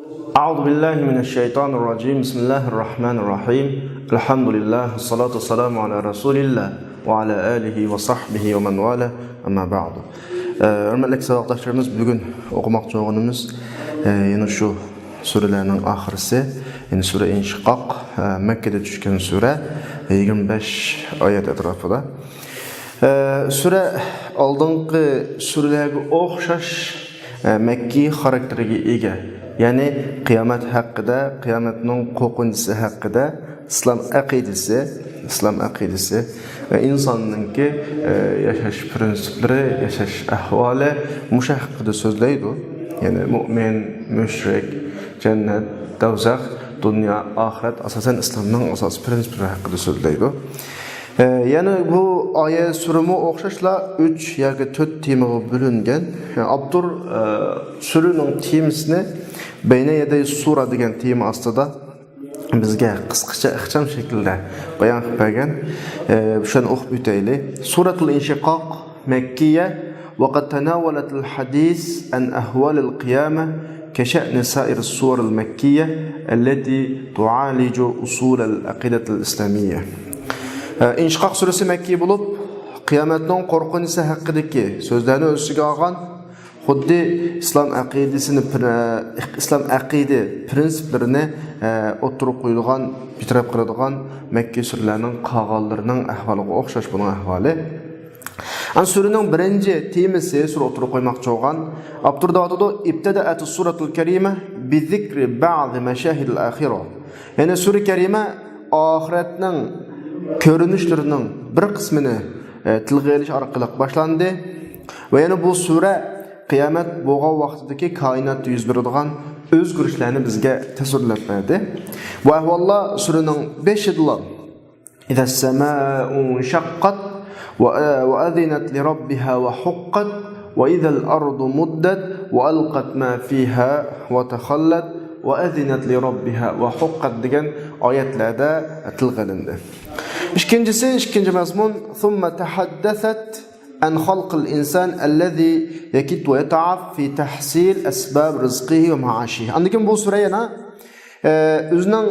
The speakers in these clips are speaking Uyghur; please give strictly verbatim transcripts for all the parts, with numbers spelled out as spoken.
أعوذ بالله من الشيطان الرجيم. بسم الله الرحمن الرحيم. الحمد لله والصلاة والسلام على رسول الله وعلى آله وصحبه ومن والاه. أما بعد. ئە، ھۆرمەتلىك ساۋاقداشلىرىمىز، بۈگۈن ئوقۇماقچى بولغىنىمىز، ئە، يەنە شۇ سۈرىلەرنىڭ ئاخىرىسى، يەنى سۈرە ئىنشىقاق، ئە، مەككىدە چۈشكەن سۈرە، يىگىرمە بەش ئايەت ئەتراپىدا. ئە، سۈرە ئالدىنقى سۈرىلەرگە ئوخشاش، ئە، مەككىي خاراكتېرگە ئىگە. يەنى قىيامەت ھەققىدە، قىيامەتنىڭ قورقۇنچىسى ھەققىدە، ئىسلام ئەقىدىسى، ئىسلام ئەقىدىسى ۋە ئىنساننىڭكى، ئە، ياشاش پىرىنسىپلىرى، ياشاش ئەھۋالى مۇشۇ ھەققىدە سۆزلەيدۇ. يەنى مۇئمىن، مۇشرىك، جەننەت، دوزاخ، دۇنيا، ئاخىرەت، ئاساسەن ئىسلامنىڭ ئاساسىي پىرىنسىپلىرى ھەققىدە سۆزلەيدۇ. ئە، يەنە بۇ ئايەت سۈرىمۇ ئوخشاشلا ئۈچ ياكى تۆت تېمىغا بۆلۈنگەن. يەنى ئاپتور، ئە، سۈرىنىڭ تېمىسىنى بەينە يەدەي سۇرە دېگەن تېما ئاستىدا بىزگە قىسقىچە ئىخچام شەكىلدە بايان قىلىپ بەرگەن. ئە، شۇنى ئوقۇپ ئۆتەيلى. سۇرەتۇل ئىنشىقاق مەككىيە، وقد تناولت الحديث عن أهوال القيامة كشأن سائر السور المكية التي تعالج أصول العقيدة الإسلامية. ئىنشىقاق سۈرىسى مەككىي بولۇپ، قىيامەتنىڭ قورقۇنچىسى ھەققىدىكى سۆزلەرنى ئۆز ئىچىگە ئالغان، خۇددى ئىسلام ئەقىدىسىنى پىر-، ئىسلام ئەقىدە پىرىنسىپلىرىنى، ئوتتۇرىغا قويىدىغان، بىتەرەپ قىلىدىغان مەككىي سۈرىلەرنىڭ قالغانلىرىنىڭ ئەھۋالىغا ئوخشاش بۇنىڭ ئەھۋالى. ئەنە سۈرىنىڭ بىرىنچى تېمىسى، سۈرە ئوتتۇرىغا قويماقچى بولغان، ئاپتور دەۋاتىدۇ، ابتدأت السورة الكريمة بذكر بعض مشاهد الآخرة. يەنى سۈرە كەرىمە ئاخىرەتنىڭ كۆرۈنۈشلىرىنىڭ بىر قىسمىنى، ئە، تىلغا ئېلىش ئارقىلىق باشلاندى. ۋە يەنە بۇ سۈرە قىيامەت بولغان ۋاقتىدىكى كائىناتتا يۈز بېرىدىغان ئۆزگىرىشلەرنى بىزگە تەسۋىرلەپ بەردى. بۇ ئەھۋاللار سۈرىنىڭ بېشىدىلا، إذا السماء انشقت و-، وأذنت لربها وحقت وإذا الأرض مدت وألقت ما فيها وتخلت وأذنت لربها وحقت دېگەن ئايەتلەردە تىلغا ئېلىندى. ئىككىنچىسى، ئىككىنچى مەزمۇن، ثم تحدثت عن خلق الإنسان الذي يكد ويتعب في تحصيل أسباب رزقه ومعاشه. ئاندىن كېيىن بۇ سۈرە يەنە ئە، ئۆزىنىڭ،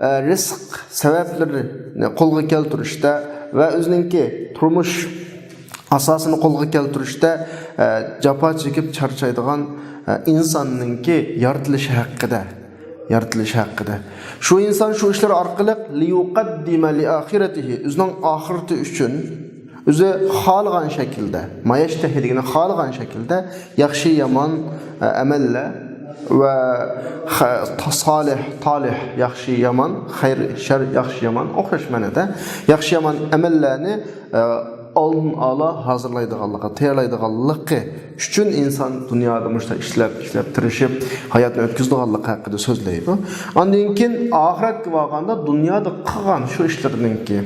ئە، رىزىق سەۋەبلىرىنى قولغا كەلتۈرۈشتە ۋە ئۆزىنىڭكى تۇرمۇش ئاساسىنى قولغا كەلتۈرۈشتە، ئە، جاپا چېكىپ چارچايدىغان، ئە، ئىنساننىڭكى يارىتىلىشى ھەققىدە، يارىتىلىشى ھەققىدە. شۇ ئىنسان شۇ ئىشلار ئارقىلىق ليقدم لآخرته، ئۆزىنىڭ ئاخىرىتى ئۈچۈن، ئۆزى خالىغان شەكىلدە، ما يشتهي دېگىنى خالىغان شەكىلدە ياخشى يامان، ئە، ئەمەللەر ۋە خە-، تا-، سالىھ، تالىھ، ياخشى يامان، خەير، شەر، ياخشى يامان، ئوخشاش مەنىدە ياخشى يامان ئەمەللەرنى، ئە، ئالدىن ئالا ھازىرلايدىغانلىقى، تەييارلايدىغانلىقى ئۈچۈن ئىنسان دۇنيادا مۇشۇنداق ئىشلەپ، ئىشلەپ، تىرىشىپ ھاياتنى ئۆتكۈزىدىغانلىقى ھەققىدە سۆزلەيدۇ. ئاندىن كېيىن ئاخىرەتكە بارغاندا دۇنيادا قىلغان شۇ ئىشلىرىنىڭكى،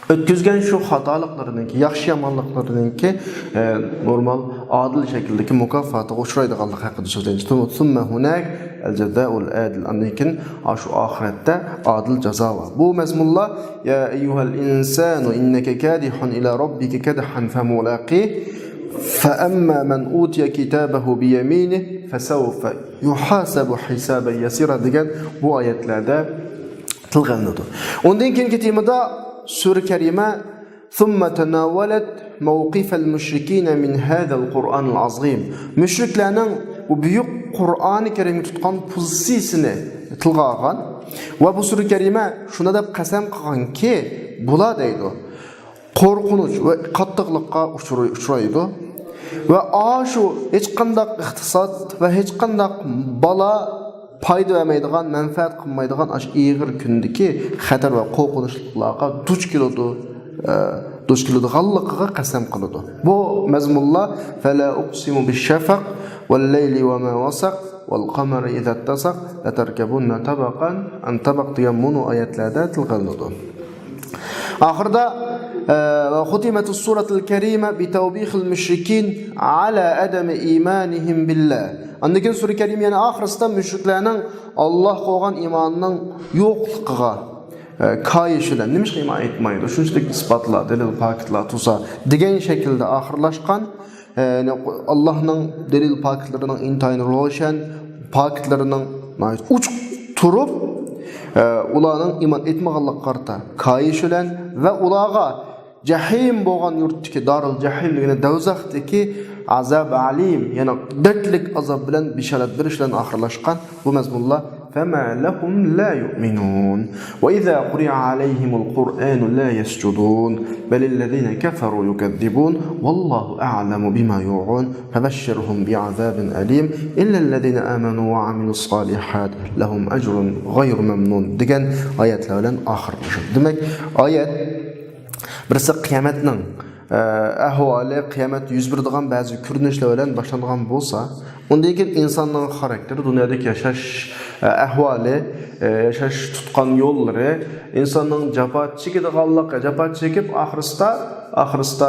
ئۆتكۈزگەن شۇ خاتالىقلىرىنىڭكى، ياخشى يامانلىقلىرىنىڭكى، ئە، نورمال، ئادىل شەكىلدىكى مۇكاپاتىغا ئۇچرايدىغانلىقى ھەققىدە سۆزلەيمىز. ثم هناك الجزاء العادل. ئاندىن كېيىن، ئاشۇ ئاخىرەتتە ئادىل جازا بار. بۇ مەزمۇنلار، يا أيها الإنسان إنك كادح إلى ربك كدحا فملاقيه فأما من أوتي كتابه بيمينه فسوف يحاسب حسابا يسيرا دېگەن بۇ ئايەتلەردە تىلغا ئېلىنىدۇ. ئۇندىن كېيىنكى تېمىدا سۈرە كەرىمە ثم تناولت موقف المشركين من هذا القرآن العظيم. مۇشرىكلارنىڭ بۇ بۈيۈك قۇرئانى كەرىمگە تۇتقان پوزىتسىيىسىنى تىلغا ئالغان ۋە بۇ سۈرە كەرىمە شۇنى دەپ قەسەم قىلغانكى، بۇلار دەيدۇ، قورقۇنچ ۋە قاتتىقلىققا ئۇچراي-، ئۇچرايدۇ ۋە ئاشۇ ھېچقانداق ئىقتىساد ۋە ھېچقانداق بالا پايدا بەرمەيدىغان، مەنپەئەت قىلمايدىغان ئاشۇ ئېغىر كۈندىكى خەتەر ۋە قورقۇنچلۇقلارغا دۇچ كېلىدۇ، ئە، دۇچ كېلىدىغانلىقىغا قەسەم قىلىدۇ. بۇ مەزمۇنلار فلا أقسم بالشفق والليل وما وسق والقمر إذا اتسق لتركبن طبقا عن طبق دېگەن مۇنۇ ئايەتلەردە تىلغا ئېلىنىدۇ. ئاخىرىدا، ئە، وختمت السورة الكريمة بتوبيخ المشركين على عدم إيمانهم بالله. ئاندىن كېيىن سۈرە كەرىمە يەنە ئاخىرىسىدا مۇشرىكلارنىڭ ئاللاھقا بولغان ئىمانىنىڭ يوقلۇقىغا، ئە، كايىش بىلەن، نېمىشقا ئىمان ئېيتمايدۇ؟ شۇنچىلىك ئىسپاتلار، دەلىل، پاكىتلار تۇرسا دېگەن شەكىلدە ئاخىرلاشقان. ئە، يەنى ئاللاھنىڭ دەلىل پاكىتلىرىنىڭ ئىنتايىن روشەن، پاكىتلىرىنىڭ ناھايىتى ئوچۇق تۇرۇپ، ئە، ئۇلارنىڭ ئىمان ئېيتمىغانلىقىغا قارىتا كايىش بىلەن ۋە ئۇلارغا جەھىم بولغان يۇرتتىكى دارىل جەھىم دېگىنى دوزاختىكى ئازاب ئەلىم، يەنى دەردلىك ئازاب بىلەن بېشارەت بېرىش بىلەن ئاخىرلاشقان بۇ مەزمۇنلار. فما لهم لا يؤمنون وإذا قرئ عليهم القرآن لا يسجدون بل الذين كفروا يكذبون والله أعلم بما يوعون فبشرهم بعذاب أليم إلا الذين آمنوا وعملوا الصالحات لهم أجر غير ممنون دېگەن ئايەتلەر بىلەن ئاخىرلىشىدۇ. دېمەك، ئايەت بىرسى قىيامەتنىڭ، ئە، ئەھۋالى، قىيامەت يۈز بېرىدىغان بەزى كۆرۈنۈشلەر بىلەن باشلانغان بولسا، ئۇندىن كېيىن ئىنساننىڭ خاراكتېرى، دۇنيادىكى ياشاش، ئە، ئەھۋالى، ئە، ياشاش تۇتقان يوللىرى، ئىنساننىڭ جاپا چېكىدىغانلىقى، جاپا چېكىپ، ئاخىرسىدا، ئاخىرسىدا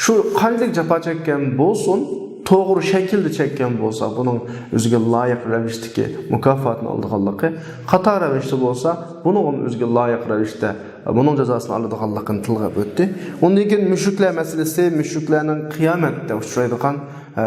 شۇ قانچىلىك جاپا چەككەن بولسۇن، توغرا شەكىلدە چەككەن بولسا، بۇنىڭ ئۆزىگە لايىق رەۋىشتىكى مۇكاپاتىنى ئالىدىغانلىقى، خاتا رەۋىشتە بولسا، بۇنىڭغىمۇ ئۆزىگە لايىق رەۋىشتە بۇنىڭ جازاسىنى ئالىدىغانلىقىنى تىلغا ئۆتتى. ئۇندىن كېيىن مۈشرىكلەر مەسىلىسى، مۈشرىكلەرنىڭ قىيامەتتە ئۇچرايدىغان، ئە،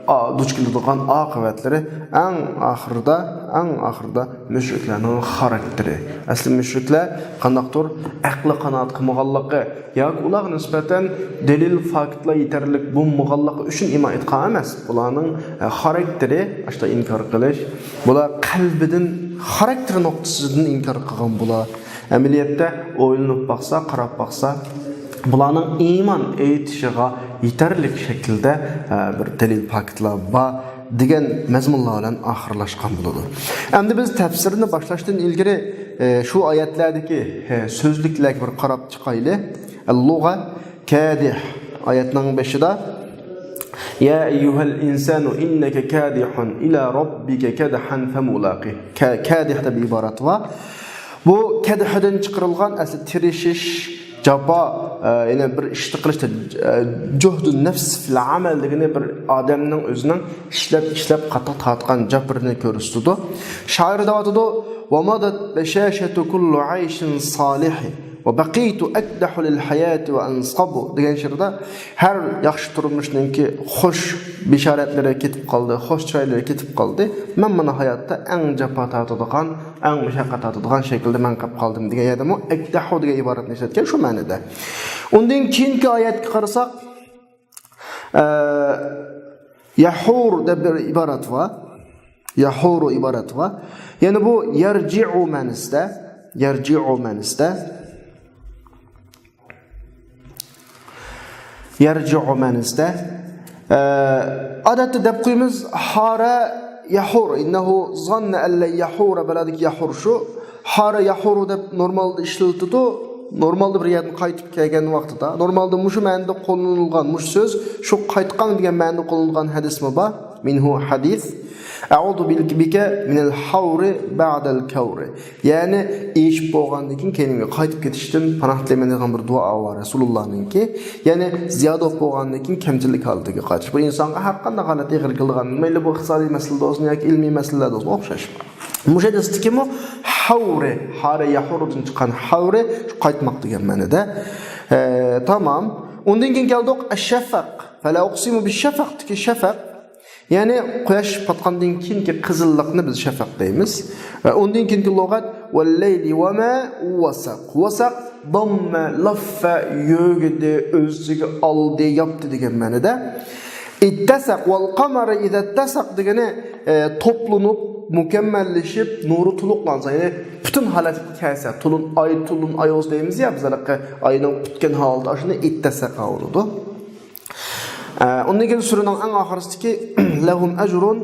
ئا-، دۇچ كېلىدىغان ئاقىۋەتلىرى، ئەڭ ئاخىرىدا، ئەڭ ئاخىرىدا مۈشرىكلەرنىڭ خاراكتېرى. ئەسلى مۈشرىكلەر قانداقتۇر ئەقلى قانائەت قىلمىغانلىقى ياكى ئۇلارغا نىسبەتەن دەلىل، فاكتلار يېتەرلىك بولمىغانلىقى ئۈچۈن ئىمان ئېيتقان ئەمەس. بۇلارنىڭ، ئە، خاراكتېرى، ئاشۇنداق ئىنكار قىلىش، بۇلار قەلبىدىن، خاراكتېر نۇقتىسىدىن ئىنكار قىلغان بۇلار. ئەمەلىيەتتە ئويلىنىپ باقسا، قاراپ باقسا، بۇلارنىڭ ئىمان ئېيتىشىغا يېتەرلىك شەكىلدە، ئە، بىر دەلىل پاكىتلار بار دېگەن مەزمۇنلار بىلەن ئاخىرلاشقان بولىدۇ. ئەمدى بىز تەپسىرنى باشلاشتىن ئىلگىرى، ئە، شۇ ئايەتلەردىكى، ئە، سۆزلۈكلەرگە بىر قاراپ چىقايلى. لۇغە، كادىھ ئايەتنىڭ بېشىدا، يا أيها الإنسان إنك كادح إلى ربك كدحا فملاقيه. كە-، كادىھ دەپ ئىبارەت بار. بۇ كەدھدىن چىقىرىلغان ئەسلى تىرىشىش، جاپا، ئە، يەنى بىر ئىشنى قىلىشتا، ئە، جۇھدۇ نەفس فىل ئەمەل دېگىنى بىر ئادەمنىڭ ئۆزىنىڭ ئىشلەپ، ئىشلەپ قاتتىق تارتقان جاپىرىنى كۆرسىتىدۇ. شائىر دەۋاتىدۇ، ومضت بشاشة كل عيش صالح وبقيت أكدح للحياة وأنصب دېگەن شېئىردا ھەر ياخشى تۇرمۇشنىڭكى خۇش بېشارەتلىرى كېتىپ قالدى، خۇش چىرايلىرى كېتىپ قالدى. مەن مانا ھاياتتا ئەڭ جاپا تارتىدىغان، ئەڭ مۇشەققەت تارتىدىغان شەكىلدە مەن قېلىپ قالدىم دېگەن يەردىمۇ ئەكدەھۇ دېگەن ئىبارەتنى ئىشلەتكەن شۇ مەنىدە. ئۇندىن كېيىنكى ئايەتكە قارىساق، ئە، يەھۇر دەپ بىر ئىبارەت بار. يەھۇرۇ ئىبارەت بار. يەنى بۇ يەرجىئۇ مەنىسىدە. يەرجىئۇ مەنىسىدە. يەرجىئۇ مەنىسىدە. ئە، ئادەتتە دەپ قويىمىز، ھارە يەھۇر، إنه ظن أن لن يحور، بەلادىكى يەھۇر شۇ. ھارە يەھۇرۇ دەپ نورمالدا ئىشلىتىدۇ. نورمالدا بىر يەردىن قايتىپ كەلگەن ۋاقتىدا. نورمالدا مۇشۇ مەنىدە قوللىنىلغان مۇشۇ سۆز، شۇ قايتقان دېگەن مەنىدە قوللىنىلغان ھەدىسمۇ بار. منه حديث، أعوذ بك من الحور بعد الكور. يەنى ئېشىپ بولغاندىن كېيىن كەينىمگە قايتىپ كېتىشتىن پاناھ تىلەيمەن دېگەن بىر دۇئا بار رەسۇلۇللانىڭكى. يەنى زىيادە بولۇپ بولغاندىن كېيىن كەمچىلىك ھالىتىگە قايتىش. بۇ ئىنسانغا ھەر قانداق ھالەت ئېغىر كېلىدىغان، مەيلى بۇ ئىقتىسادىي مەسىلىدە بولسۇن ياكى ئىلمىي مەسىلىلەردە بولسۇن ئوخشاش. مۇشۇ ھەدىستىكىمۇ ھەۋرى، ھارى يەھۇردىن چىققان ھەۋرى، شۇ قايتماق دېگەن مەنىدە. ئە، تامام. ئۇندىن كېيىن كەلدۇق، ئەششەفەق. فەلا ئۇقسىمۇ بىششەفەقتىكى شەفەق، يەنى قۇياش پاتقاندىن كېيىنكى قىزىللىقنى بىز شەفەق دەيمىز. ئە، ئۇندىن كېيىنكى لۇغەت، ۋەللەيلى ۋەما ۋەسەق. ۋەسەق، داممە، لاففە، يۆگىدى، ئۆز ئىچىگە ئالدى، ياپتى دېگەن مەنىدە. ئىتتەسەق، ۋەل قەمەرى ئىزەتتەسەق دېگىنى، ئە، توپلىنىپ، مۇكەممەللىشىپ، نۇرى تولۇقلانسا، يەنى پۈتۈن ھالەتكە كەلسە، تولۇن ئاي، تولۇن ئايوز دەيمىز يا، بىز ھېلىقى ئاينىڭ پۈتكەن ھالىتى، ئاشۇنى ئىتتەسەق دەيدۇ. ئە، ئۇندىن كېيىن سۈرىنىڭ ئەڭ ئاخىرىسىدىكى لەھۇم ئەجرۇن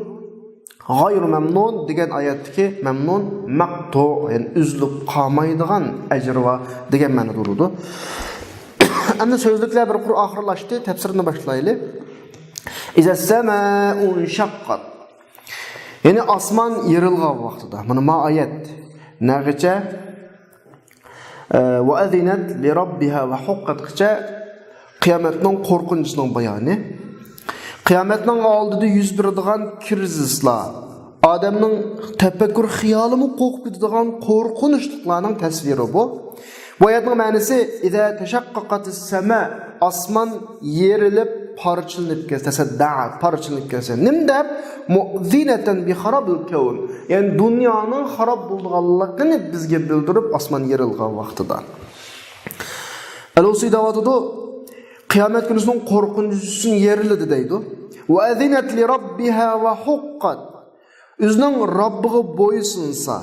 غايرۇ مەمنۇن دېگەن ئايەتتىكى مەمنۇن مەقتۇ، يەنى ئۈزۈلۈپ قالمايدىغان ئەجرى بار دېگەن مەنىدە بولىدۇ. ئەمدى سۆزلۈكلەر بىر قۇر ئاخىرلاشتى، تەپسىرىنى باشلايلى. ئىزەسسەمائۇ ئىنشەققەت. يەنى ئاسمان يېرىلغان ۋاقتىدا. مانا ما ئايەت. نەغىچە؟ ئە، ۋەئەزىنەت لىرەببىھا ۋەھۇققەتقىچە قىيامەتنىڭ قورقۇنچىسىنىڭ بايانى. قىيامەتنىڭ ئالدىدا يۈز بېرىدىغان كىرىزىسلار، ئادەمنىڭ تەپەككۇر خىيالىمۇ قورقۇپ كېتىدىغان قورقۇنچلۇقلارنىڭ تەسۋىرى بۇ. بۇ ئايەتنىڭ مەنىسى، ئىزا تەشەققەقەتىس سەما، ئاسمان يېرىلىپ، پارچىلىنىپ كەتسە، تەسەددەئەت، پارچىلىنىپ كەتسە، نېمە دەپ؟ مۇئزىنەتەن بىخارابىل كەۋن. يەنى دۇنيانىڭ خاراب بولىدىغانلىقىنى بىزگە بىلدۈرۈپ، ئاسمان يېرىلغان ۋاقتىدا. ئەلئۇسى دەۋاتىدۇ، قىيامەت كۈنىسىنىڭ قورقۇنچىسىنى يېرىلىدى دەيدۇ. ۋەئەزىنەت لىرەببىھا ۋەھۇققەت. ئۆزىنىڭ رەببىغا بويسۇنسا،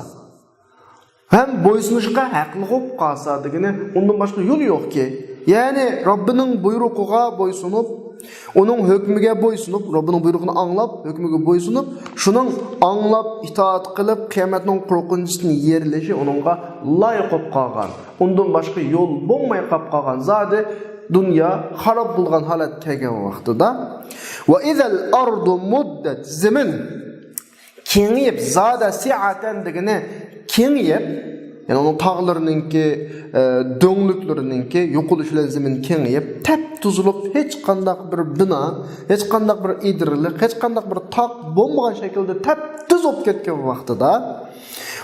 ھەم بويسۇنۇشقا ھەقلىق بولۇپ قالسا دېگىنى، ئۇندىن باشقا يول يوقكى. يەنى رەببىنىڭ بۇيرۇقىغا بويسۇنۇپ، ئۇنىڭ ھۆكمىگە بويسۇنۇپ، رەببىنىڭ بۇيرۇقىنى ئاڭلاپ، ھۆكمىگە بويسۇنۇپ، شۇنىڭ ئاڭلاپ، ئىتائەت قىلىپ، قىيامەتنىڭ قورقۇنچىسىنى يېرىلىشى ئۇنىڭغا لايىق بولۇپ قالغان. ئۇندىن باشقا يول بولماي قاپ قالغان. زادى دۇنيا خاراب بولغان ھالەتكە كەلگەن ۋاقتىدا. ۋە ئىزەل ئەرزۇ مۇددەت، زېمىن كېڭىيىپ، زادە سىئەتەن دېگىنى كېڭىيىپ، يەنى ئۇنىڭ تاغلىرىنىڭكى، ئە، دۆڭلۈكلىرىنىڭكى يوقىلىشى بىلەن زېمىن كېڭىيىپ، تەپ تۇزۇلۇپ، ھېچقانداق بىر بىنا، ھېچقانداق بىر ئېدىرلىق، ھېچقانداق بىر تاق بولمىغان شەكىلدە تەپ تۇز بولۇپ كەتكەن ۋاقتىدا،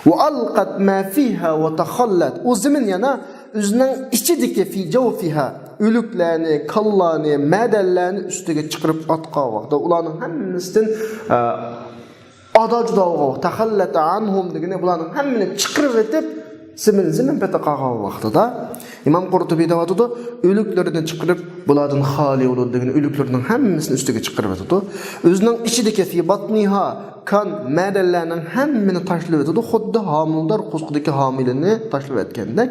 ۋە ئەلقەت ما فىھا ۋە تەخەللەت، ئۇ زېمىن يەنە ئۆزىنىڭ ئىچىدىكى، فى جەۋفىھا، ئۆلۈكلەرنى، كاللارنى، مەدەنلەرنى ئۈستىگە چىقىرىپ ئاتقان ۋاقتىدا، ئۇلارنىڭ ھەممىسىدىن، ئە، ئادا جۇدا بولغان ۋاقىت، تەخەللەت ئەنھۇم دېگىنى بۇلارنىڭ ھەممىنى چىقىرىۋېتىپ، زېمىن، زېمىن پېتى قالغان ۋاقتىدا، ئىمام قۇرتۇبى دەۋاتىدۇ، ئۆلۈكلىرىنى چىقىرىپ، بۇلاردىن خالىي بولىدۇ دېگىنى، ئۆلۈكلىرىنىڭ ھەممىسىنى ئۈستىگە چىقىرىۋېتىدۇ. ئۆزىنىڭ ئىچىدىكى فى باتنىھا، كان، مەدەنلەرنىڭ ھەممىنى تاشلىۋېتىدۇ، خۇددى ھامىلىدار قۇسقىدىكى ھامىلىنى تاشلىۋەتكەندەك.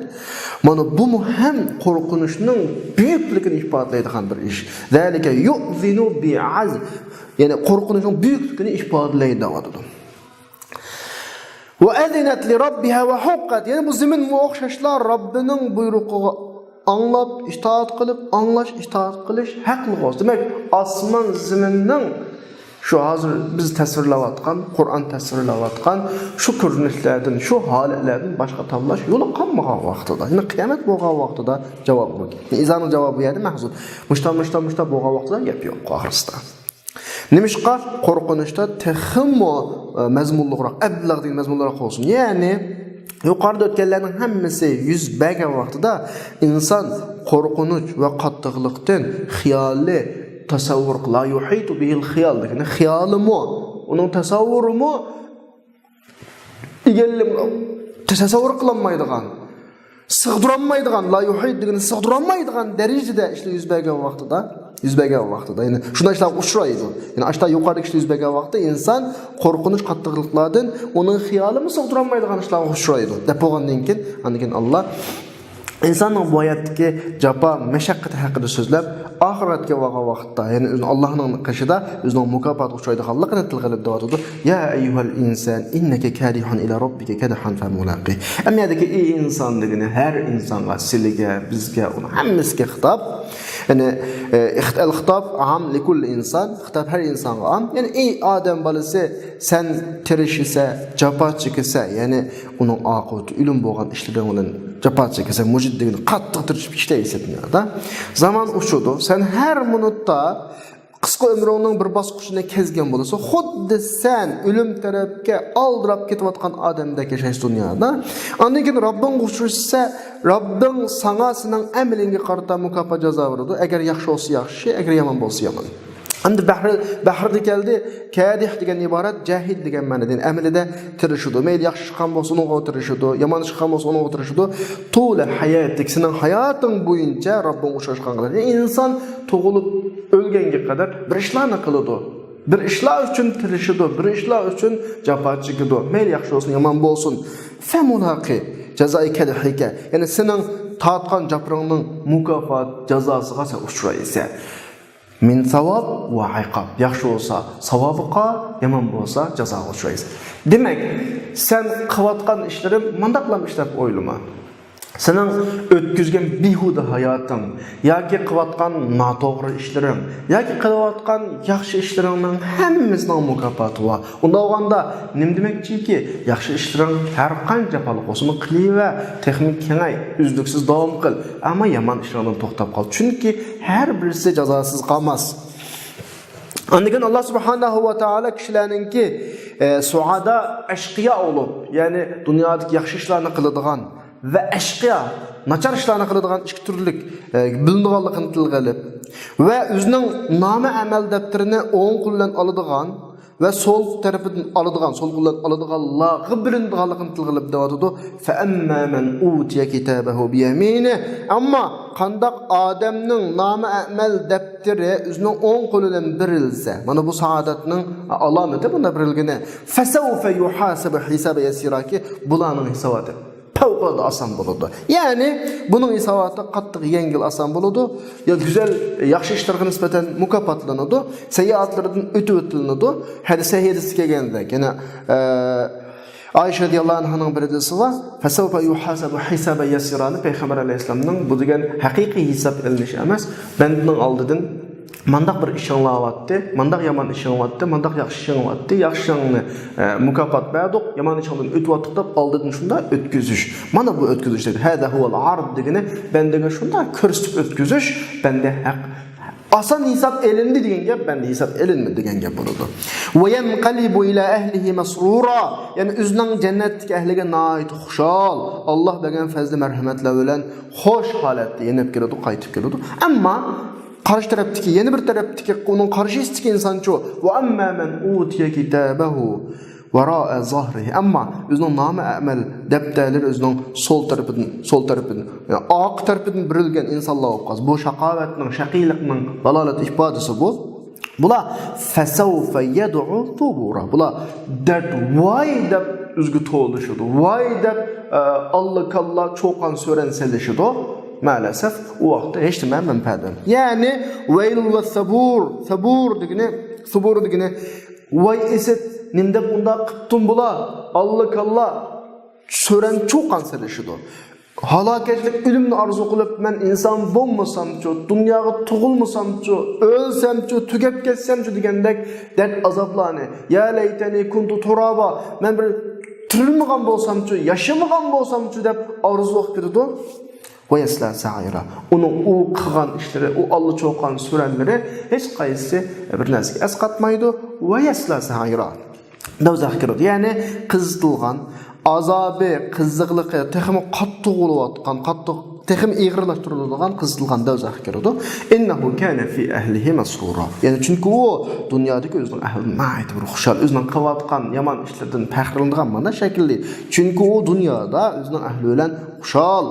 مانا بۇمۇ ھەم قورقۇنچنىڭ بۈيۈكلۈكىنى ئىپادىلەيدىغان بىر ئىش. زالىكە يۇئزىنۇ بىئەز، يەنى قورقۇنچنىڭ بۈيۈكلۈكىنى ئىپادىلەيدۇ دەۋاتىدۇ. ۋە ئەزىنەت لىرەببىھا ۋە ھۇققەت. يەنى بۇ زېمىنمۇ ئوخشاشلا رەببىنىڭ بۇيرۇقىغا ئاڭلاپ، ئىتائەت قىلىپ، ئاڭلاش، ئىتائەت قىلىش ھەقلىق بولسا. دېمەك، ئاسمان زېمىننىڭ شۇ ھازىر بىز تەسۋىرلەۋاتقان، قۇرئان تەسۋىرلەۋاتقان شۇ كۆرۈنۈشلەردىن، شۇ ھالەتلەردىن باشقا تاللاش يولى قالمىغان ۋاقتىدا، يەنى قىيامەت بولغان ۋاقتىدا جاۋاب بۇ. ئىزانىڭ جاۋابى بۇ يەردە مەھزۇن. مۇشتا، مۇشتا، مۇشتا بولغان ۋاقتىدا گەپ يوق ئاخىرسىدا. نېمىشقا؟ قورقۇنچتا تېخىمۇ، ئە، مەزمۇنلۇقراق، ئەبلەغ دېگەن مەزمۇنلۇقراق بولسۇن. يەنى، يۇقىرىدا ئۆتكەنلەرنىڭ ھەممىسى يۈز بەرگەن ۋاقتىدا ئىنسان قورقۇنچ ۋە قاتتىقلىقتىن خىيالى، تەسەۋۋۇر، لا يۇھىتۇ بىھىل خىيال دېگىنى خىيالىمۇ، ئۇنىڭ تەسەۋۋۇرىمۇ ئىگىلىم-، تەسەۋۋۇر قىلالمايدىغان، سىغدۇرالمايدىغان، لا يۇھىت دېگىنى سىغدۇرالمايدىغان دەرىجىدە ئىشلار يۈز بەرگەن ۋاقتىدا، يۈز بەرگەن ۋاقتىدا، يەنى شۇنداق ئىشلارغا ئۇچرايدۇ. يەنى ئاشۇنداق يۇقىرىدىكى ئىشلار يۈز بەرگەن ۋاقىتتا ئىنسان قورقۇنچ قاتتىقلىقلاردىن ئۇنىڭ خىيالىمۇ سىغدۇرالمايدىغان ئىشلارغا ئۇچرايدۇ، دەپ بولغاندىن كېيىن، ئاندىن كېيىن ئاللا ئىنساننىڭ بۇ ھاياتتىكى جاپا، مەشەققىتى ھەققىدە سۆزلەپ، ئاخىرەتكە بارغان ۋاقىتتا، يەنى ئۆزىنىڭ ئاللاھنىڭ قېشىدا ئۆزىنىڭ مۇكاپاتىغا ئۇچرايدىغانلىقىنى تىلغا ئېلىپ دەۋاتىدۇ. يا ئەييۇھەل ئىنسان ئىننەكە كادىھۇن ئىلا رەببىكە كەدھەن فەمۇلاقى. ئەمما يەردىكى ئى ئىنسان دېگىنى ھەر ئىنسانغا، سىلىگە، بىزگە، ئۇنىڭ ھەممىسىگە خىتاب. يەنى، ئە، ئىخت-، ئەل خىتاب ئام لىكۇللى ئىنسان، خىتاب ھەر ئىنسانغا ئام. يەنى ئى ئادەم بالىسى، سەن تىرىشىسە، جاپا چېكىسە، يەنى ئۇنىڭ ئاقىۋىتى ئۆلۈم بولغان ئىشلىرىڭ بىلەن جاپا چېكىسەن، مۇجىد دېگىنى قاتتىق تىرىشىپ ئىشلەيسەن دۇنيادا. زامان ئۇچىدۇ، سەن ھەر مىنۇتتا قىسقا ئۆمرۈڭنىڭ بىر باسقۇچىنى كەزگەن بولىسەن، خۇددى سەن ئۆلۈم تەرەپكە ئالدىراپ كېتىۋاتقان ئادەمدەك ياشايسەن دۇنيادا. ئاندىن كېيىن رەببىڭگە ئۇچرىشىسەن، رەببىڭ ساڭا سېنىڭ ئەمىلىڭگە قارىتا مۇكاپات جازا بېرىدۇ. ئەگەر ياخشى بولسا ياخشى، ئەگەر يامان بولسا يامان. ئەمدى بەھرى، بەھرىدە كەلدى، كادىھ دېگەن ئىبارەت جاھىد دېگەن مەنىدە. يەنى ئەمەلىدە تىرىشىدۇ. مەيلى ياخشى ئىش قىلغان بولسا ئۇنىڭغا تىرىشىدۇ، يامان ئىش قىلغان بولسا ئۇنىڭغا تىرىشىدۇ. تۇلە ھاياتىك، سېنىڭ ھاياتىڭ بويىچە رەببىڭگە ئۇچراشقانغا قەدەر. يەنى ئىنسان تۇغۇلۇپ ئۆلگەنگە قەدەر بىر ئىشلارنى قىلىدۇ. بىر ئىشلار ئۈچۈن تىرىشىدۇ، بىر ئىشلار ئۈچۈن جاپا چېكىدۇ. مەيلى ياخشى بولسۇن، يامان بولسۇن. فەمۇلاقى جازائى كەدھىكە. يەنى سېنىڭ تارتقان جاپىرىڭنىڭ مۇكاپات جازاسىغا سەن ئۇچرايسەن. مىن ساۋاب ۋە ئىقاب. ياخشى بولسا ساۋابىغا، يامان بولسا جازاغا ئۇچرايسەن. دېمەك، سەن قىلىۋاتقان ئىشلىرىم مانداقلام ئىش دەپ ئويلىما. سېنىڭ ئۆتكۈزگەن بىھۇدە ھاياتىڭ ياكى قىلىۋاتقان ناتوغرا ئىشلىرىڭ ياكى قىلىۋاتقان ياخشى ئىشلىرىڭنىڭ ھەممىسىنىڭ مۇكاپاتى بار. ئۇنداق بولغاندا نېمە دېمەكچىكى؟ ياخشى ئىشلىرىڭ ھەر قانچە جاپالىق بولسىمۇ قىلىۋەر، تېخىمۇ كېڭەي، ئۈزلۈكسىز داۋام قىل. ئەمما يامان ئىشلىرىڭدىن توختاپ قال. چۈنكى ھەر بىرسى جازاسىز قالماس. ئاندىن كېيىن ئاللا سۇبھانەھۇ ۋە تائالا كىشىلەرنىڭكى، ئە، سۇئادا، ئەشقىيا بولۇپ، يەنى دۇنيادىكى ياخشى ئىشلارنى قىلىدىغان، ۋە ئەشقىيا، ناچار ئىشلارنى قىلىدىغان ئىككى تۈرلۈك، ئە، بۆلۈنىدىغانلىقىنى تىلغا ئېلىپ، ۋە ئۆزىنىڭ نامە ئەمەل دەپتىرىنى ئوڭ قولى بىلەن ئالىدىغان ۋە سول تەرىپىدىن ئالىدىغان، سول قولى بىلەن ئالىدىغانلارغا بۆلۈنىدىغانلىقىنى تىلغا ئېلىپ دەۋاتىدۇ. فَأَمَّا مَنْ أُوتِيَ كِتَابَهُ بِيَمِينِهِ. ئەمما قانداق ئادەمنىڭ نامە ئەمەل دەپتىرى ئۆزىنىڭ ئوڭ قولى بىلەن بېرىلسە، مانا بۇ سائادەتنىڭ ئالامىتى، بۇنداق بېرىلگىنى. فَسَوْفَ يُحَاسَبُ حِسَابًا يَسِيرًا كى، بۇلارنىڭ ھېساباتى پەۋقۇلئاددە ئاسان بولىدۇ. يەنى بۇنىڭ ھېساباتى قاتتىق يەڭگىل، ئاسان بولىدۇ. يا گۈزەل، ياخشى ئىشلىرىغا نىسبەتەن مۇكاپاتلىنىدۇ، سەييىئاتلىرىدىن ئۆتۈۋېتىلىنىدۇ. ھەدىس، سەھىھ ھەدىستە كەلگەندەك، يەنە، ئە، ئائىشە رەزىياللاھۇ ئەنھانىڭ بىر ھەدىسى بار. فَسَوْفَ يُحَاسَبُ حِسَابًا يَسِيرًا نى پەيغەمبەر ئەلەيھىسسالامنىڭ، بۇ دېگەن ھەقىقىي ھېساب ئېلىنىش ئەمەس. بەندىنىڭ ئالدىدىن مانداق بىر ئىشىڭ بارتتى، مانداق يامان ئىشىڭ بارتتى، مانداق ياخشى ئىشىڭ بارتتى، ياخشى ئىشىڭنى، ئە، مۇكاپات بەردۇق، يامان ئىشىڭدىن ئۆتۈۋاتتۇق دەپ ئالدىدىن شۇنداق ئۆتكۈزۈش. مانا بۇ ئۆتكۈزۈش دەيدۇ. هذا هو العرض دېگىنى بەندىگە شۇنداق كۆرسىتىپ ئۆتكۈزۈش، بەندە ھەق. ئاسان ھېساب ئېلىندى دېگەن گەپ، بەندە ھېساب ئېلىنمىدى دېگەن گەپ بولىدۇ. وَيَنْقَلِبُ إِلَى أَهْلِهِ مَسْرُورًا. يەنى ئۆزىنىڭ جەننەتتىكى ئەھلىگە ناھايىتى خۇشال، ئاللا بەرگەن پەزلى مەرھەمەتلەر بىلەن خۇش ھالەتتە يېنىپ كېلىدۇ، قايتىپ كېلىدۇ. ئەمما قارشى تەرەپتىكى، يەنە بىر تەرەپتىكى، ئۇنىڭ قارشىسىدىكى ئىنسانچۇ؟ وَأَمَّا مَنْ أُوتِيَ كِتَابَهُ وَرَاءَ ظَهْرِهِ. ئەمما ئۆزىنىڭ نامە ئەمەل دەپتەرلىرى ئۆزىنىڭ سول تەرىپىدىن، سول تەرىپىدىن، يەنى ئارقا تەرىپىدىن بېرىلگەن ئىنسانلار بولۇپ قالسا، بۇ شاقاۋەتنىڭ، شەقىيلىقنىڭ دالالەت ئىپادىسى بۇ. بۇلار فَسَوْفَ يَدْعُو ثُبُورًا. بۇلار دەرد، ۋاي دەپ ئۆزىگە توۋلىشىدۇ. ۋاي دەپ، ئە، ئاللا كاللا، چۇقان سۈرەن سېلىشىدۇ. مەلەسەف، ئۇ ۋاقىتتا ھېچ نېمە مەنپەئەت بەرمەيدۇ. يەنى، ۋەيلۇ ۋە سەبۇر، سەبۇر دېگىنى، سۇبۇر دېگىنى، ۋاي ئىسىت، نېمىدەپ ئۇنداق قىپتۇم بۇلار؟ ئاللا كاللا، سۈرەن چۇقان سېلىشىدۇ. ھالاكەتلىك ئۆلۈمنى ئارزۇ قىلىپ، مەن ئىنسان بولمىسامچۇ، دۇنياغا تۇغۇلمىسامچۇ، ئۆلسەمچۇ، تۈگەپ كەتسەمچۇ دېگەندەك دەرد ئازابلارنى، يا لەيتەنى كۇنتۇ تۇرابا، مەن بىر تىرىلمىغان بولسامچۇ، ياشىمىغان بولسامچۇ دەپ ئارزۇ قىلىپ كېتىدۇ. ۋە يەسلا سەئىرا. ئۇنىڭ ئۇ قىلغان ئىشلىرى، ئۇ ئاللا چوقان سۈرەنلىرى ھېچ قايسىسى بىر نەرسىگە ئەسقاتمايدۇ. ۋە يەسلا سەئىرا. دوزاخقا كىرىدۇ. يەنى قىزىتىلغان، ئازابى، قىزىقلىقى تېخىمۇ قاتتىق بولۇۋاتقان، قاتتىق، تېخىمۇ ئېغىرلاشتۇرۇلىدىغان قىزىتىلغان دوزاخقا كىرىدۇ. إِنَّهُ كَانَ فِي أَهْلِهِ مَسْرُورًا. يەنى چۈنكى ئۇ دۇنيادىكى ئۆزىنىڭ ئەھلىدە ناھايىتى بىر خۇشال، ئۆزىنىڭ قىلىۋاتقان يامان ئىشلىرىدىن پەخىرلىنىدىغان مانا شەكىلدە. چۈنكى ئۇ دۇنيادا ئۆزىنىڭ ئەھلى بىلەن خۇشال،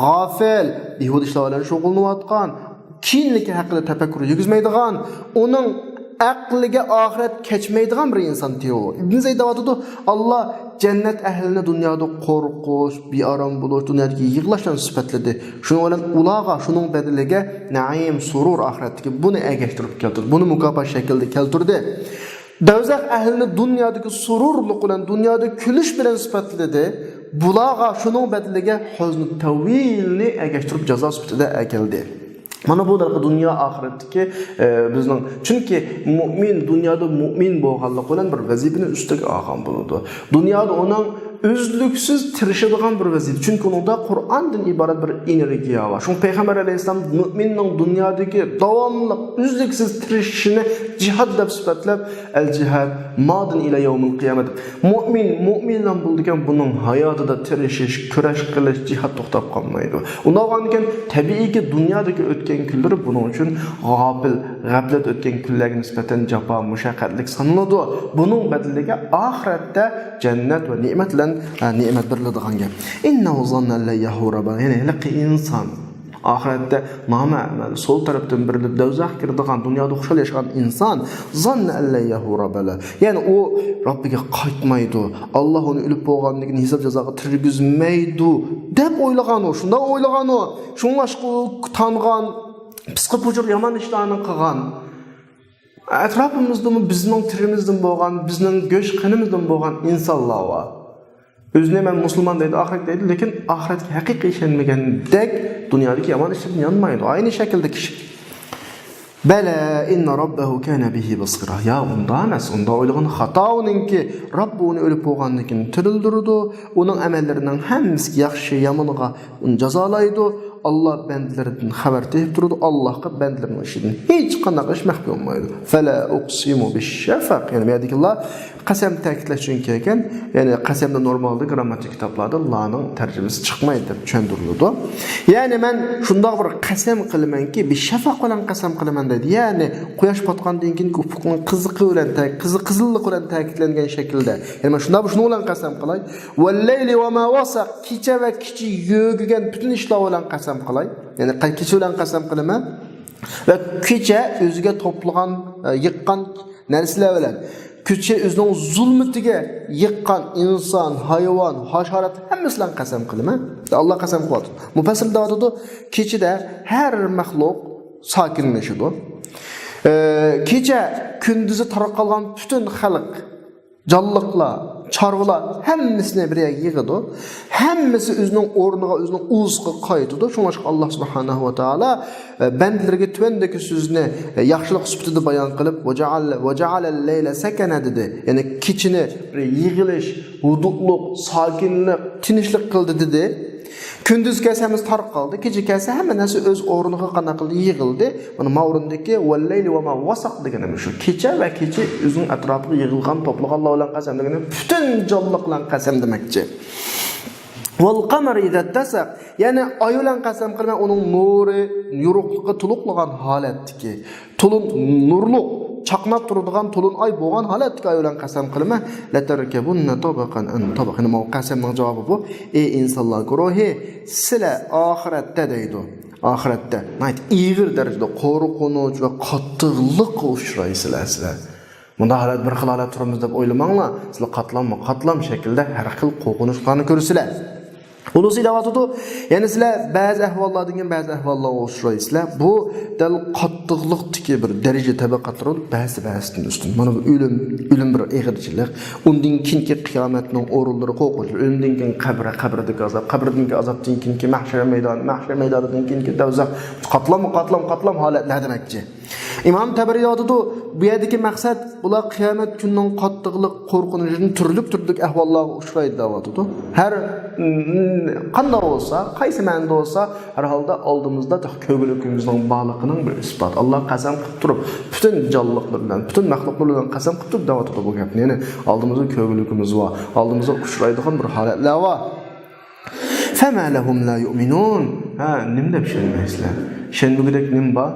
غافىل، بىھۇدە ئىشلار بىلەن شۇغۇللىنىۋاتقان، كېيىنلىكى ھەققىدە تەپەككۇر يۈرگۈزمەيدىغان، ئۇنىڭ ئەقلىگە ئاخىرەت كەچمەيدىغان بىر ئىنسان تېخى ئۇ. ئىبن زەيد دەۋاتىدۇ، ئاللا جەننەت ئەھلىنى دۇنيادا قورقۇش، بىئارام بولۇش، دۇنيادىكى يىغلاش بىلەن سۈپەتلىدى. شۇنىڭ بىلەن ئۇلارغا شۇنىڭ بەدىلىگە نەئىم، سۇرۇر ئاخىرەتتىكى بۇنى ئەگەشتۈرۈپ كەلتۈردى. بۇنى مۇكاپات شەكلىدە كەلتۈردى. دوزاخ ئەھلىنى دۇنيادىكى سۇرۇرلۇق بىلەن، دۇنيادا كۈلۈش بىلەن سۈپەتلىدى. بۇلارغا شۇنىڭ بەدىلىگە ھۇزنى تەۋۋىلنى ئەگەشتۈرۈپ جازا سۈپىتىدە ئەكەلدى. مانا بۇ دەرىجىدە دۇنيا ئاخىرەتتىكى، ئە، بىزنىڭ، چۈنكى مۇئمىن دۇنيادا مۇئمىن بولغانلىقى بىلەن بىر ۋەزىپىنى ئۈستىگە ئالغان بولىدۇ. دۇنيادا ئۇنىڭ ئۈزلۈكسىز تىرىشىدىغان بىر ۋەزىپە. چۈنكى ئۇنىڭدا قۇرئاندىن ئىبارەت بىر ئېنېرگىيە بار. شۇڭا پەيغەمبەر ئەلەيھىسسالام مۇئمىننىڭ دۇنيادىكى داۋاملىق ئۈزلۈكسىز تىرىشىشىنى جىھاد دەپ سۈپەتلەپ، «ئەل جىھاد مادىن ئىلە يەۋمىل قىيامە» دەپ. مۇئمىن، مۇئمىن بولىدىكەن، بۇنىڭ ھاياتىدا تىرىشىش، كۈرەش قىلىش، جىھاد توختاپ قالمايدۇ. ئۇنداق بولغاندىكىن، تەبىئىيكى، دۇنيادىكى ئۆتكەن كۈنلىرى بۇنىڭ ئۈچۈن غاپىل، غەپلەت ئۆتكەن كۈنلەرگە نىسبەتەن جاپا، مۇشەققەتلىك سانىلىدۇ. بۇنىڭ بەدىلىگە ئاخىرەتتە جەننەت ۋە نېمەت بىلەن، ئە، نېمەت بېرىلىدىغان گەپ. «إِنَّهُ ظَنَّ أَن لَّن يَحُورَ بَلَى». يەنى ھېلىقى ئىنسان ئاخىرەتتە نامە ئەمەل سول تەرەپتىن بېرىلىپ، دوزاخقا كىرىدىغان، دۇنيادا خۇشال ياشىغان ئىنسان، «ظَنَّ أَن لَّن يَحُورَ بَلَى». يەنى ئۇ رەببىگە قايتمايدۇ، ئاللا ئۇنى ئۆلۈپ بولغاندىن كېيىن ھېساب جازاغا كىرگۈزمەيدۇ دەپ ئويلىغان ئۇ، شۇنداق ئويلىغان ئۇ. شۇڭلاشقا ئۇ تانغان، پىسقا پۇجۇر يامان ئىشلارنى قىلغان. ئەتراپىمىزدىمۇ بىزنىڭ تېرىمىزدىن بولغان، بىزنىڭ گۆش قېنىمىزدىن بولغان ئىنسانلار بار. ئۆزىنى مەن مۇسۇلمان دەيدۇ، ئاخىرەت دەيدۇ، لېكىن ئاخىرەتكە ھەقىقىي ئىشەنمىگەندەك دۇنيادىكى يامان ئىشلاردىن يانمايدۇ. ئەينى شەكىلدە كىشى. بەلە، ئىننە رەببەھۇ كانە بىھى بەسىرا. يا، ئۇنداق ئەمەس، ئۇنداق ئويلىغىنى خاتا ئۇنىڭكى. رەببى ئۇنى ئۆلۈپ بولغاندىن كېيىن تىرىلدۈرىدۇ. ئۇنىڭ ئەمەللىرىنىڭ ھەممىسى ياخشى، يامىنىغا ئۇنى جازالايدۇ. ئاللا بەندىلىرىدىن خەۋەر تېپىپ تۇرىدۇ. ئاللاغا بەندىلىرىنىڭ ئىشىدىن ھېچقانداق ئىش مەخپىي بولمايدۇ. فەلا ئۇقسىمۇ بىششەفەق. يەنى بۇ يەردىكىلەر قەسەم تەكىتلەش ئۈچۈن كەلگەن، يەنى قەسەمدە نورمالدا گىرامماتىكا كىتابلاردا لانىڭ تەرجىمىسى چىقمايدۇ دەپ چۈشەندۈرۈلىدۇ. يەنى مەن شۇنداق بىر قەسەم قىلىمەنكى، بىر شەپەق بىلەن قەسەم قىلىمەن دەيدۇ. يەنى قۇياش پاتقاندىن كېيىنكى ئۇپۇقنىڭ قىزىقى بىلەن تە-، قىزىل، قىزىللىقى بىلەن تەكىتلەنگەن شەكىلدە. يەنى مەن شۇنداق بىر شۇنىڭ بىلەن قەسەم قىلاي. ۋەللەيلى ۋە مە ۋەسەق، كېچە ۋە كېچە يۆگىگەن پۈتۈن ئىشلار بىلەن قەسەم قىلاي. يەنى قە-، كېچە بىلەن قەسەم قىلىمەن. ۋە كېچە ئۆزىگە توپلىغان، ئە، يىغقان نەرسىلەر بىلەن، كېچە ئۆزىنىڭ زۇلمىتىگە يىغقان ئىنسان، ھايۋان، ھاشارات ھەممىسى بىلەن قەسەم قىلىمەن. ئاللا قەسەم قىلىۋاتىدۇ. مۇپەسسىر دەۋاتىدۇ، كېچىدە ھەر مەخلۇق ساكىنلىشىدۇ. ئە، كېچە كۈندۈزى تارقالغان پۈتۈن خەلق، جانلىقلار، چارۋىلار ھەممىسىنى بىر يەرگە يىغىدۇ. ھەممىسى ئۆزىنىڭ ئورنىغا، ئۆزىنىڭ ئۇۋىسىغا قايتىدۇ. شۇڭلاشقا ئاللا سۇبھانەھۇ ۋە تائالا، ئە، بەندىلىرىگە تۆۋەندىكى سۆزنى، ئە، ياخشىلىق سۈپىتىدە بايان قىلىپ، «ۋەجەئەل-، ۋەجەئەلەل لەيلە سەكەنە» دېدى. يەنى كېچىنى بىر يىغىلىش، ھۇدۇقلۇق، ساكىنلىق، تىنچلىق قىلدى دېدى. كۈندۈز كەلسە ھەممىسى تارقالدى، كېچە كەلسە ھەممە نەرسە ئۆز ئورنىغا قانداق قىلدى، يىغىلدى. مانا ماۋرىندىكى «ۋەللەيلى ۋە مە ۋەسەق» دېگىنى مۇشۇ. كېچە ۋە كېچە ئۆزىنىڭ ئەتراپىغا يىغىلغان، توپلىغانلار بىلەن قەسەم دېگىنى پۈتۈن جانلىق بىلەن قەسەم دېمەكچى. «ۋەلقەمەرى ئىزەتتەسەق»، يەنى ئاي بىلەن قەسەم قىلىمەن، ئۇنىڭ نۇرى، يورۇقلۇقى تولۇقلىغان ھالەتتىكى. تولۇن نۇرلۇق، چاقناپ تۇرىدىغان تولۇن ئاي بولغان ھالەتتىكى ئاي بىلەن قەسەم قىلىمەن. «لەتەركەبۇننە تەبەقەن ئەن تەبەق». يەنى ماۋۇ قەسەمنىڭ جاۋابى بۇ. ئەي ئىنسانلار گۇرۇھى، سىلەر ئاخىرەتتە دەيدۇ. ئاخىرەتتە ناھايىتى ئېغىر دەرىجىدە قورقۇنچ ۋە قاتتىقلىققا ئۇچرايسىلەر سىلەر. مۇنداق ھالەت، بىر خىل ھالەت تۇرىمىز دەپ ئويلىماڭلار. سىلەر قاتلاممۇ قاتلام شەكىلدە ھەر خىل قورقۇنچلارنى كۆرىسىلەر. خۇلاسىي دەۋاتىدۇ، يەنى سىلەر بەزى ئەھۋاللاردىن كېيىن بەزى ئەھۋاللارغا ئۇچرايسىلەر. بۇ دەل قاتتىقلىقتىكى بىر دەرىجە تەبەقە تۇرىدۇ، بەزىسى بەزىسىدىن ئۈستۈن. مانا بۇ ئۆلۈم، ئۆلۈم بىر ئېغىرچىلىق. ئۇندىن كېيىنكى قىيامەتنىڭ ئورۇنلىرى قورقۇنچلۇق. ئۆلۈمدىن كېيىن قەبرە، قەبرىدىكى ئازاب، قەبرىدىن كېيىن ئازابتىن كېيىنكى مەھشەر مەيدانى، مەھشەر مەيدانىدىن كېيىنكى دەۋزەخ. قاتلاممۇ قاتلام، قاتلام ھالەتلەر دېمەكچى. ئىمام تەبەرى دەۋاتىدۇ، بۇ يەردىكى مەقسەت، بۇلار قىيامەت كۈنىنىڭ قاتتىقلىق قورقۇنچىدىن تۈرلۈك-تۈرلۈك ئەھۋاللارغا ئۇچرايدۇ دەۋاتىدۇ. ھەر، م، قانداق بولسا، قايسى مەنىدە بولسا، ھەر ھالدا ئالدىمىزدا تېخى كۆرگۈلۈكىمىزنىڭ بارلىقىنىڭ بىر ئىسپاتى. ئاللا قەسەم قىلىپ تۇرۇپ، پۈتۈن جانلىقلىرى بىلەن، پۈتۈن مەخلۇقلىرى بىلەن قەسەم قىلىپ تۇرۇپ دەۋاتىدۇ بۇ گەپنى. يەنى ئالدىمىزدا كۆرگۈلۈكىمىز بار، ئالدىمىزدا ئۇچرايدىغان بىر ھالەتلەر بار. فما لهم لا يؤمنون. ھە، نېمە دەپ ئىشەنمەيسىلەر؟ ئىشەنمىگۈدەك نېمە بار؟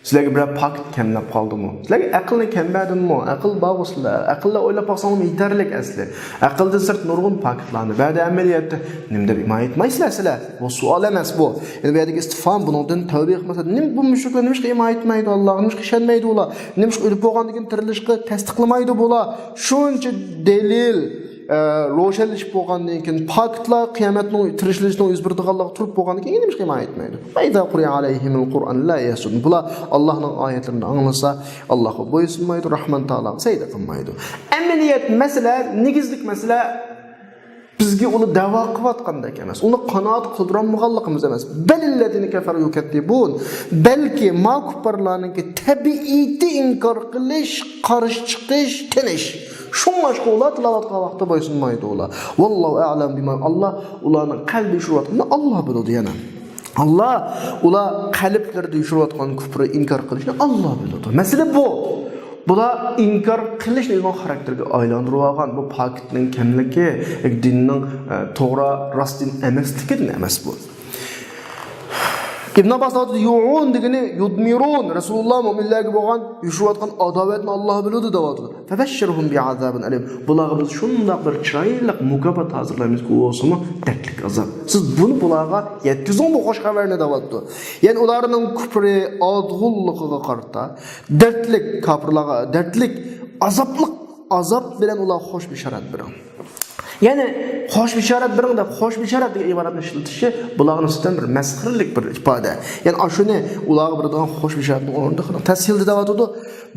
سىلەرگە بىرەر پاكىت كەملەپ قالدىمۇ؟ سىلەرگە ئەقىلنى كەم بەردىممۇ؟ ئەقىل بارغۇ سىلەر. ئەقىللا ئويلاپ باقساڭلارمۇ يېتەرلىك ئەسلى. ئەقىلدىن سىرت نۇرغۇن پاكىتلارنى بەردى. ئەمەلىيەتتە نېمە دەپ ئىمان ئېيتمايسىلەر سىلەر؟ بۇ سوئال ئەمەس بۇ. يەنى بۇ يەردىكى ئىستىفھام، بۇنىڭدىن تەۋبە قىلمىسا، نېمە بۇ مۇشرىكلار نېمىشقا ئىمان ئېيتمايدۇ ئاللاغا؟ نېمىشقا ئىشەنمەيدۇ ئۇلار؟ نېمىشقا ئۆلۈپ بولغاندىن كېيىن تىرىلىشقا تەستىقلىمايدۇ بۇلار؟ شۇنچە دەلىل، ئە، روشەنلىشىپ بولغاندىن كېيىن، پاكىتلار قىيامەتنىڭ، تىرىلىشنىڭ يۈز بېرىدىغانلىقىغا تۇرۇپ بولغاندىن كېيىن نېمىشقا ئىمان ئېيتمايدۇ؟ فإذا قرئ عليهم القرآن لا يسجدون. بۇلار ئاللاھنىڭ ئايەتلىرىنى ئاڭلىسا، ئاللاھقا بويسۇنمايدۇ، راھمان تائالاغا سەجدە قىلمايدۇ. ئەمەلىيەت مەسىلە، نېگىزلىك مەسىلە، بىزگە ئۇلار دەۋا قىلىۋاتقاندەك ئەمەس، ئۇنى قانائەت قىلدۇرالمىغانلىقىمىز ئەمەس. بەلىللەزىنە كەفەرۇ يۇكەززىبۇن. بەلكى ما كۇپپارلارنىڭكى تەبىئىتى ئىنكار قىلىش، قارشى چىقىش، تىنىش. شۇڭلاشقا ئۇلار تىلاۋەت قىلغان ۋاقىتتا بويسۇنمايدۇ ئۇلار. ۋاللاھۇ ئەئلەم بىما، ئاللا ئۇلارنىڭ قەلبىگە يوشۇرۇۋاتقىنىنى ئاللا بىلىدۇ يەنە. ئاللا ئۇلار قەلبلىرىدە يوشۇرۇۋاتقان كۇپرى ئىنكار قىلىشنى ئاللا بىلىدۇ. مەسىلە بۇ. بۇلار ئىنكار قىلىشنى ئۆزىنىڭ خاراكتېرىگە ئايلاندۇرۇۋالغان. بۇ پاكىتنىڭ كەملىكى، دىننىڭ، ئە، توغرا، راست دىن ئەمەسلىكىدىن ئەمەس بۇ. ئىبن ئابباس دەۋاتىدۇ، يۇئۇن دېگىنى يۇدمىرۇن، رەسۇلۇللا مۆمىنلەرگە بولغان يوشۇرۇۋاتقان ئاداۋەتنى ئاللا بىلىدۇ دەۋاتىدۇ. فبشرهم بعذاب أليم. بۇلارغا بىز شۇنداق بىر چىرايلىق مۇكاپات ھازىرلايمىزكى، ئۇ بولسىمۇ دەردلىك ئازاب. سىز بۇنى بۇلارغا يەتكۈزۈڭ بۇ خۇش خەۋەرنى دەۋاتىدۇ. يەنى ئۇلارنىڭ كۇپرى، ئادغۇنلۇقىغا قارىتا دەردلىك، كاپىرلارغا دەردلىك، ئازابلىق، ئازاب بىلەن ئۇلارغا خۇش بېشارەت بېرىڭ. يەنى خۇش بېشارەت بېرىڭ دەپ، خۇش بېشارەت دېگەن ئىبارەتنى ئىشلىتىشى بۇلارغا نىسبەتەن بىر مەسخىرىلىك بىر ئىپادە. يەنى ئاشۇنى ئۇلارغا بېرىدىغان خۇش بېشارەتنىڭ ئورنىدا قىلىڭ. تەسھىلدە دەۋاتىدۇ،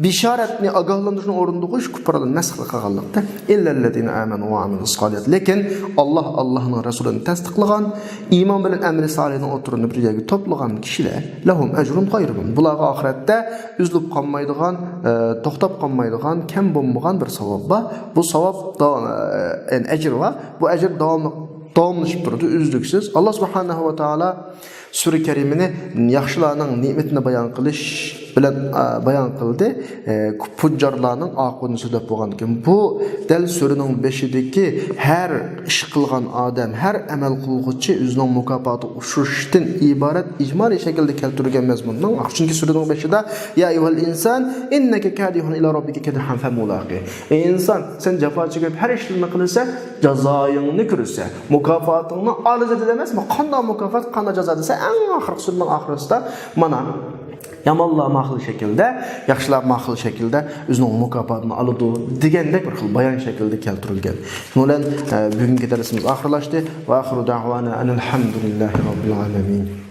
بېشارەتنى، ئاگاھلاندۇرۇشنىڭ ئورنىدا قويۇش كۇپپارلارنى مەسخىرە قىلغانلىقتا. إلا الذين آمنوا وعملوا الصالحات. لېكىن ئاللا، ئاللانىڭ رەسۇلىنى تەستىقلىغان، ئىمان بىلەن ئەمەلى سالىھنىڭ ئوتتۇرىنى بىر يەرگە توپلىغان كىشىلەر، لهم أجر غير ممنون. بۇلارغا ئاخىرەتتە ئۈزۈلۈپ قالمايدىغان، ئە، توختاپ قالمايدىغان، كەم بولمىغان بىر ساۋاب بار. بۇ ساۋاب داۋام، ئە، يەنى ئەجىر بار. بۇ ئەجىر داۋاملىق، داۋاملىشىپ تۇرىدۇ، ئۈزلۈكسىز. ئاللا سۇبھانەھۇ ۋە تائالا سۈرە كەرىمىنى ياخشىلارنىڭ نېمىتىنى بايان قىلىش بىلەن، ئە، بايان قىلدى. ئە، پۇججارلارنىڭ ئاقىۋىتىنى سۆزلەپ بولغاندىكىن، بۇ دەل سۈرىنىڭ بېشىدىكى ھەر ئىش قىلغان ئادەم، ھەر ئەمەل قىلغۇچى ئۆزىنىڭ مۇكاپاتىغا ئۇچرىشىشتىن ئىبارەت ئىجمالىي شەكىلدە كەلتۈرۈلگەن مەزمۇننىڭ، چۈنكى سۈرىنىڭ بېشىدا، يا ئەييۇھەل ئىنسان ئىننەكە كادىھۇن ئىلا رەببىكە كەدھەن فەمۇلاقى. ئەي ئىنسان، سەن جاپا چېكىپ ھەر ئىشلىرىڭنى قىلىسەن، جازايىڭنى كۆرىسەن. مۇكاپاتىڭنى ئالىسەن دېدى ئەمەسمۇ؟ قانداق مۇكاپات، قانداق جازا دېسە، ئەڭ ئاخىرقى سۈرىنىڭ ئاخىرىسىدا مانا يامانلار ما خىل شەكىلدە، ياخشىلار ما خىل شەكىلدە ئۆزىنىڭ مۇكاپاتىنى ئالىدۇ دېگەندەك بىر خىل بايان شەكلىدە كەلتۈرۈلگەن. شۇنىڭ بىلەن، ئە، بۈگۈنكى دەرسىمىز ئاخىرلاشتى. ۋە ئاخىرۇ دەئۋانا ئەنىل ھەمدۇلىللاھى رەببىل ئالەمىن.